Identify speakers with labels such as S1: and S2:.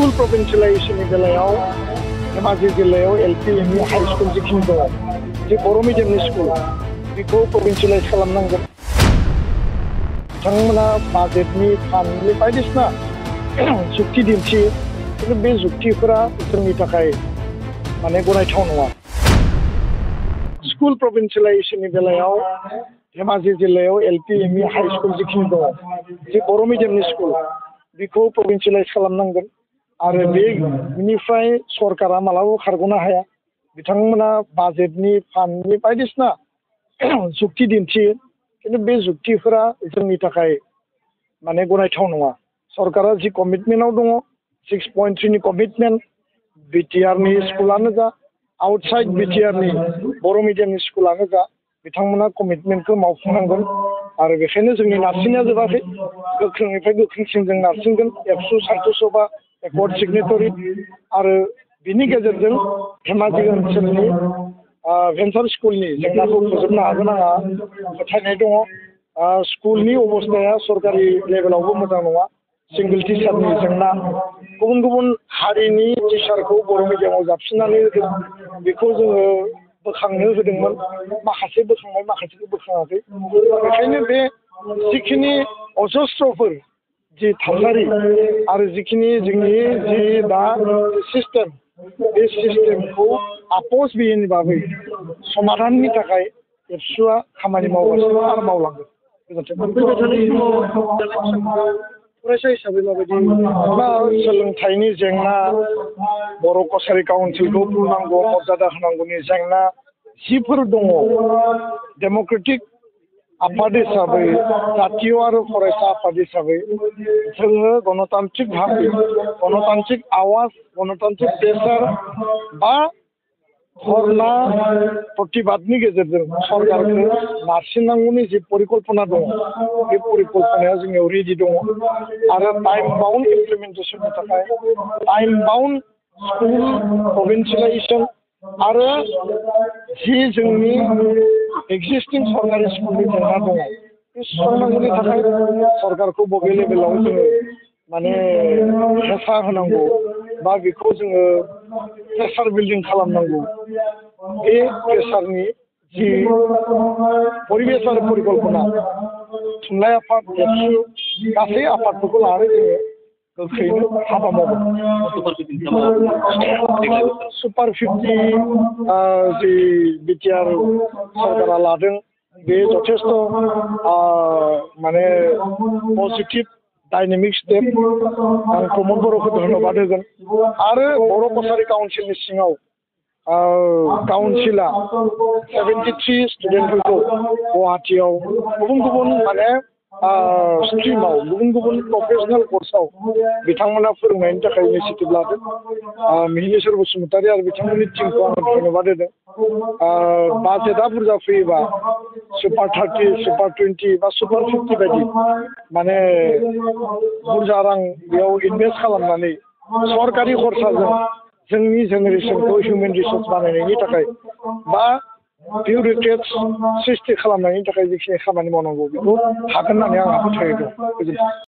S1: School प्रभिन्सियेलाइजेसननि बेलायाव धेमाजि जिल्लायाव LP ME high school जिखिनि दङ जे बर' मिडियामनि स्कुल बेखौ प्रभिन्सियेलाइज खालामनांगोन। बिथांमोना बाजेटनि फान्डनि बायदिसिना जुक्ति दिन्थियो, खिन्थु बे जुक्तिफोरा जोंनि थाखाय माने गनायथाव नङा। स्कुल प्रभिन्सियेलाइजेसननि बेलायाव धेमाजि जिल्लायाव एलपि एमइ हाई स्कुल जिखिनि दङ जे बर' मिडियामनि स्कुल बेखौ प्रभिन्सियेलाइज खालामनांगोन आरो बेनिफ्राय सरकारा मालाबाबो खारग'नो हाया। बिथांमोना बाजेटनि फान्डनि बायदिसिना जुक्ति दिन्थियो, खिन्थु बे जुक्तिफोरा जोंनि थाखाय माने गनायथाव नङा। सरकारा जि कमिटमेन्टआव दङ 6.3 नि कमिटमेन्ट बिटिआरनि स्कुलानो जा आउटसाइड बिटिआरनि बर' मिडियामनि स्कुलानो जा बिथांमोना कमिटमेन्टखौ मावफुंनांगोन आरो बेखायनो जोंनि नारसिननाया जोबाखै। गोख्रोंनिफ्राय गोख्रोंसिन जों नारसिनगोन। एबसु साहित्यसभा एकर्ड सिगनेटरि आरो बिनि गेजेरजों धेमाजि ओनसोलनि भेन्सार स्कुलनि जेंनाखौ फोजोबनो हागोन आंहा फोथायनाय दङ। स्कुलनि अबस्थाया सरकारि लेभेलावबो मोजां नङा। सिंगल टिचारनि जेंना, गुबुन गुबुन हारिनि टिचारखौ बर' मिडियामाव जाबसिननानै होदों, बेखौ जोङो बोखांनो होदोंमोन। माखासे बोखांबाय, माखासेखौ बोखाङाखै। बेखायनो बे जिखिनि अजस्रफोर जि थासारि आरो जिखिनि जोंनि जि दा सिस्टेम, बे सिस्टेमखौ आपोस बिनि बागै समाधाननि थाखाय एबसुआ खामानि मावगासिनो आरो मावलांगोन। फरायसा हिसाबै माबायदि सोलोंथाइनि जेंना, बर' कसारि काउन्सिलखौ बुंनांगौ, मर्यादा होनांगौनि जेंना जिफोर दङ, डेम'क्रेटिक आफाद हिसाबै, जातीय आरो फरायसा आफाद हिसाबै जोङो गणतान्त्रिक भाबै, गणतान्त्रिक आवाज, गणतान्त्रिक प्रेसार बा धरना प्रतिबादनि गेजेरजों सरकारखौ नारसिननांगौनि जि परिकल्पना दङ, बे परिकल्पनाया जोंनियाव रेडि दङ आरो टाइम बाउन्ड इमप्लिमेन्टेसननि थाखाय टाइम बाउन्ड स्कुल प्रभिन्सियेलाइजेसन आरो जि जोंनि एक्जिस्टिं सरकारि स्कुलनि जेंना दङ बे सुस्रांनांगौनि थाखाय सरकारखौ बबे लेभेलाव जोङो माने हेंथा होनांगौ बा बेखौ जोङो प्रेसार बिल्डिं खालामनांगौ, बे प्रेसारनि जि परिबेस आरो परिकल्पना थुनलाइ आफाद, एबसु गासै आफादफोरखौ लानानै जोङो गोख्रैनो हाबा मावगोन। सुपार 50 जि बिटिआर सरकारा लादों बे जथेस्थ' माने पजिटिभ डाइनामिक स्टेप। आं प्रमद बर'खौ धन्यबाद होगोन आरो बर' कसारि काउन्सिलनि सिङाव काउन्सिला 73 स्टुडेन्टफोरखौ गुवाहाटियाव गुबुन गुबुन माने स्ट्रिमाव, गुबुन गुबुन प्रफेसनेल कर्सआव बिथांमोना फोरोंनायनि थाखाय इनिसियेटिभ लादों। मिहिनेश्वर बसुमतारी आरो बिथांमोननि टिमखौ आं धन्यबाद होदों। बाजेटआ बुरजा फैयोबा सुपार 30, सुपार 20 बा सुपार 50 बायदि माने बुरजा रां बेयाव इनभेस्ट खालामनानै सरकारि खरसाजों जोंनि जेनेरेसनखौ हिउमेन रिसर्स बानायनायनि थाखाय बा बिउरोक्रेट्स सृष्टि खालामनायनि थाखाय जिखिनि खामानि मावनांगौ बेखौ हागोन होननानै आंहा फोथायनाय दं। गोजोन्थों।